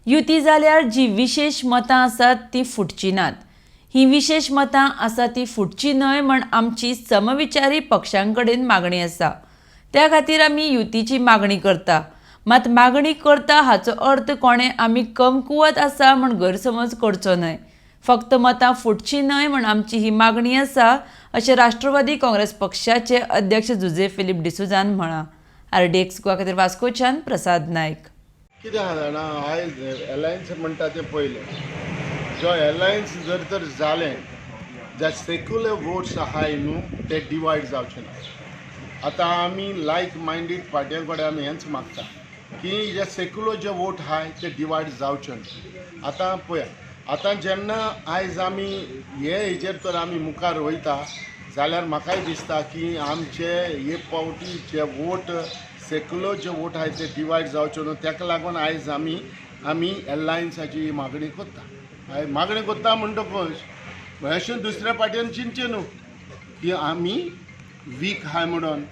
युती जाल्यार जी विशेश मतां आसात ती फुटची नात. ही विशेश मतां आसा ती फुटची न्हय म्हण आमची समविचारी पक्षां कडेन मागणी आसा. त्या खातीर आमी युतीची मागणी करता. मात मागणी करता हाचो अर्थ कोणें आमी कमकुवत आसा म्हण गैरसमज करचो न्हय. फक्त मतां फुटची न्हय म्हण आमची ही मागणी आसा, अशें राष्ट्रवादी काँग्रेस पक्षाचे अध्यक्ष जुझे फिलीप डिसोझान म्हळां. आरडीएक्स गोवा खातीर वास्कोच्यान प्रसाद नायक. कितें आहा जाणा, आयज एलायन्स म्हणटा तें पयलें जो एलायन्स जर तर जालें जे सेक्युलर वोट्स आहाय न्हू, ते डिवायड जावचे ना. आतां आमी लायक मायंडेड पार्ट्यां कडेन आमी हेंच मागता की जे सेक्युलर जे वोट आहाय ते डिवायड जावचे न्हू. आतां पळया, आतां जेन्ना आयज आमी हे हेजेर तर आमी मुखार वयता जाल्यार म्हाकाय दिसता की आमचे हे फावटी जे वोट, सेक्युलर जे वोट आहाय ते डिवायड जावचे न्हू. ताका लागून आयज आमी एलायन्साची मागणी करता. आयज मागणी करता म्हणटकच अशें दुसऱ्या पार्ट्यान चिंतचें न्हू की आमी वीक आहाय म्हणून.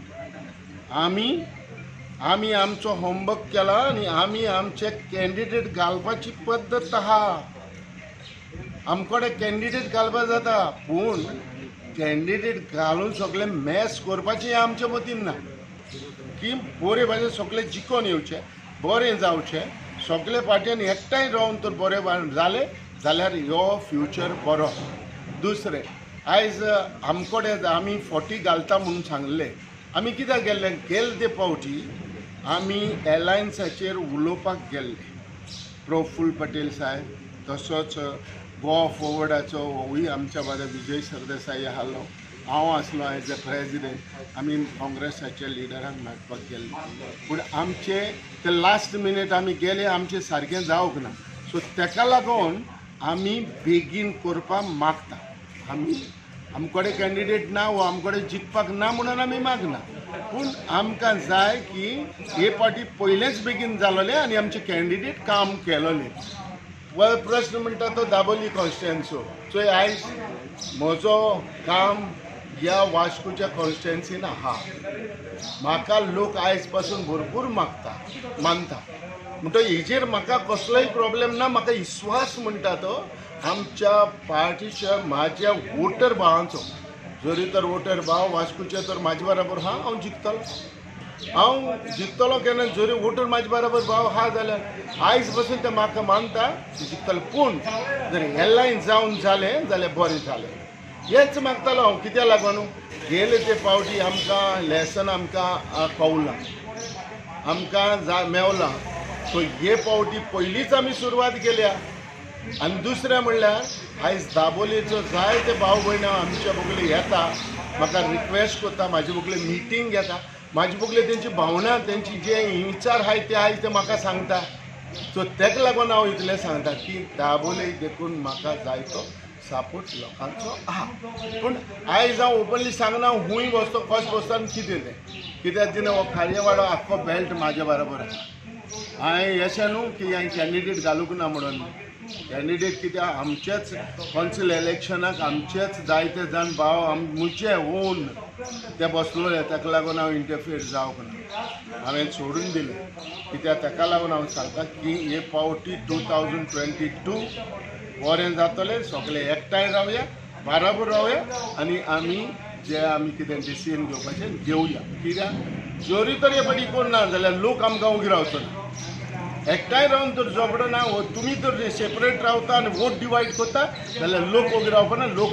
आमी आमचो होमवर्क केला आनी आमी आमचे कॅन्डिडेट घालपाची पद्दत आहा. आमकडे कॅन्डिडेट घालपा जाता, पूण कॅन्डिडेट घालून सगळें मॅस करपाचें हें आमच्या मतीन ना की बरे भाशेन सगळें जिखोन येवचें, बरें जावचें, सगळे पार्ट्यान एकठांय रावन तर बरें जालें जाल्यार ह्यो फ्युचर बरो. दुसरें, आयज आमकडे आमी 40 घालता म्हणून सांगलें. आमी कित्याक गेल्ले? गेले ते फावटी आमी एलायन्साचेर उलोवपाक गेल्ले. प्रफुल्ल पटेल साहेब, तसोच गोवा फॉवर्डाचो होवूय आमच्या बारा विजय सरदेसाई आसलो, हांव आसलो एज अ प्रेजिडेंट. आमी काँग्रेसाच्या लिडरांक मेळपाक गेल्ले, पूण आमचे ते लास्ट मिनीट आमी गेले, आमचें सारकें जावंक ना. सो तेका लागून आमी बेगीन करपाक मागता. आमी आमकडे कॅन्डिडेट ना वो आमकडे जिखपाक ना म्हणून आमी मागना, पूण आमकां जाय की हे पार्टी पयलेंच बेगीन जालोले आनी आमचे कॅन्डिडेट काम केलोले. प्रश्न म्हणटा तो दाबोली कॉन्स्टिट्युएन्सीचो. चोय, आयज म्हजो काम ह्या वास्कोच्या कॉन्स्टिट्युएन्सीन आहा. म्हाका लोक आयज पासून भरपूर मागता, मानता. म्हणटकीर हेजेर म्हाका कसलोय प्रॉब्लेम ना. म्हाका विश्वास म्हणटा तो आमच्या पार्टीच्या म्हाज्या वोटर भावांचो. जरी तर वोटर भाव वास्कोचे तर म्हाजे बराबर आहा, हांव जिखतलो. हांव जिखतलो केन्ना जरी वोटर म्हाजे बराबर भाव आहा जाल्यार. आयज पासून ते म्हाका मानता, जिखतले. पूण जर एलायन्स जावन जालें जाल्यार बरें जालें हेच मागतालो हांव. कित्याक लागून गेले ते फावटी आमकां लेसन आमकां कवलां, आमकां जा मेवलां. सो हे फावटी पयलींच आमी सुरवात केल्या. आनी दुसरें म्हणल्यार आयज दाबोलेचो जायते भाव भयणां आमच्या बगले येता, म्हाका रिक्वेस्ट करता, म्हाजे बगले मिटींग घेता, म्हाजे बगले तेंची भावना, तेंची जे विचार आहाय ते आयज ते म्हाका सांगता. सो तेका लागून हांव इतलें सांगता की दाबोले देखून म्हाका जायतो सपोर्ट लोकांचो आहा. पूण आयज हांव ओपनली सांगना खूंय बसतो, कशें बसता आनी कितें तें. कित्याक तिणें हो खारयेवाडो आख्खो बेल्ट म्हाजे बरोबर आहा. हांवें अशें न्हू की हांवें कॅन्डिडेट घालूंक ना म्हणून. कॅन्डिडेट कित्याक आमचेच कौन्सिल इलेक्शनाक आमचेच जायते जाण भाव म्हजे ओन ते बसलोले. ताका लागून हांव इंटरफियर जावंक ना, हांवें सोडून दिलें. कित्याक ताका लागून हांव सांगता की हे फावटी 2022 बरें जातलें. सगळे एकठांय रावया, बाराबर रावया आनी आमी जे आमी कितें डिसिजन घेवपाचें घेवया. कित्याक जरी तर हे फाटी कोण ना जाल्यार लोक आमकां उगी रावचो ना. एकठांय रावन तर झगडो ना, तुमी तर सेपरेट रावता आनी वोट डिवायड करता जाल्यार लोक ओगी रावपा ना लोक.